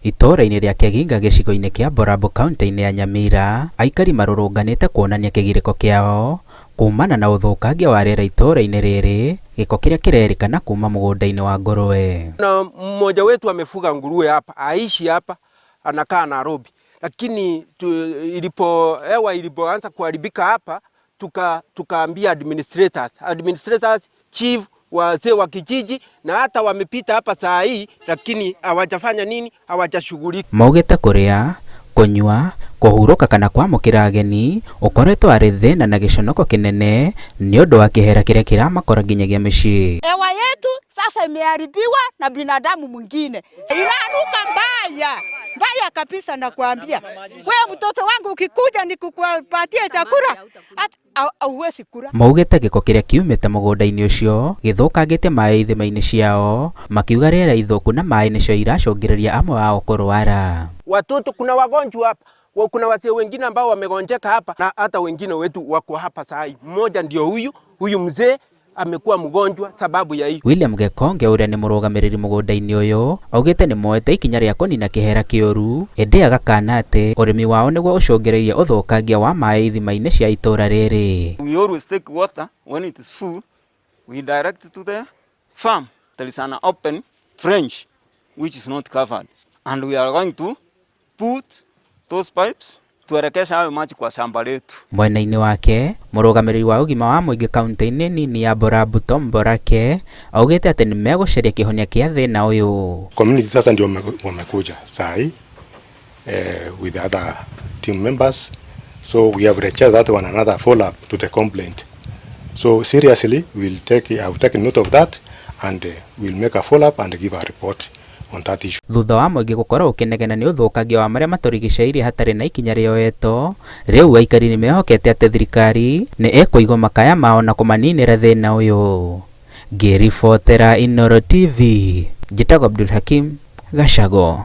Itũũra-inĩ rĩa Keginga gĩcigo-inĩ kĩa Borabu kaunti-inĩ ya Nyamira, aikari marũrũnganĩte kuonania kĩgirĩko kĩao kumana na ũthũkangia wa rĩera itũũra-inĩ rĩrĩ, gĩko kĩrĩa kĩrerĩkana kuma mũgũnda-inĩ wa ngũrwe. Na mmoja wetu amefuga nguruwe hapa, aishi hapa, anakaa Nairobi, lakini tu, ilipo hewa ilipoanza kuharibika hapa tukaambia administrators, chief, wazee wa kijiji na hata wamepita hapa saa hii, lakini hawajafanya nini, hawajashughulika. Maugĩte kũrĩa, kũnyua, kũhurũka kana kwamũkĩra ageni ũkoretwo arĩ thĩna na gĩconoko kĩnene nĩ ũndũ wa kĩhera kĩrĩa kĩramakora nginyagia mĩciĩ. Hewa yetu sasa imeharibiwa na binadamu mwingine, inanuka mbaya mbaya kabisa, nakwambia wewe. Mtoto wangu ukikuja nikupatie chakula hauwezi kula. Maugĩte gĩko kĩrĩa kiumĩte mũgũnda-inĩ ũcio gĩthũkangĩtie maĩ ithima-inĩ ciao, makiuga rĩera ithũku na maĩ nĩcio iracũngĩrĩria amwe ao kũrwara. Watoto, kuna wagonjwa hapa, kuna wazee wengine ambao wamegonjeka hapa na hata wengine wetu wako hapa saa hii. Mmoja ndio huyu huyu mzee amekuwa mgonjwa sababu ya hii. William Gekonge ũrĩa nĩ mũrũgamĩrĩri mũgũnda-inĩ ũyũ augĩte nĩ moete ikinya rĩa kũnina kĩhera kĩũru, ĩndĩ agakana atĩ ũrĩmi wao nĩguo ũcũngĩrĩirie ũthũkangia wa maĩ ithima-inĩ cia itũũra rĩrĩ. We always take water when it is full, we direct to the farm. There is an open trench which is not covered, and we are going to put those pipes tuelekesha hayo maji kwa shamba letu. Mwena-inĩ wake mũrũgamĩrĩri wa ũgima wa mũingĩ kaunti-inĩ nini ya Borabu Tom Borake augĩte atĩ nĩ megũcaria kĩhonia kĩa thĩna ũyũ. Community sasa ndio wamekuja saa hii with other team members, so we have reached that one another follow up to the complaint. So seriously, we'll take I've taken note of that and we'll make a follow up and give a report on that issue. Thutha wa mũingĩ gũkorwo ũkĩnegena nĩ ũthũkangia wa marĩa matũrigicĩirie hatarĩ na ikinya rĩoetwo, rĩu aikari nĩ mehokete atĩ thirikari nĩ ĩkũigua makaya mao na kũmaninĩra thĩna ũyũ. Ngĩribotera Inooro TV, njĩtagwo Abdul Hakim Gacago.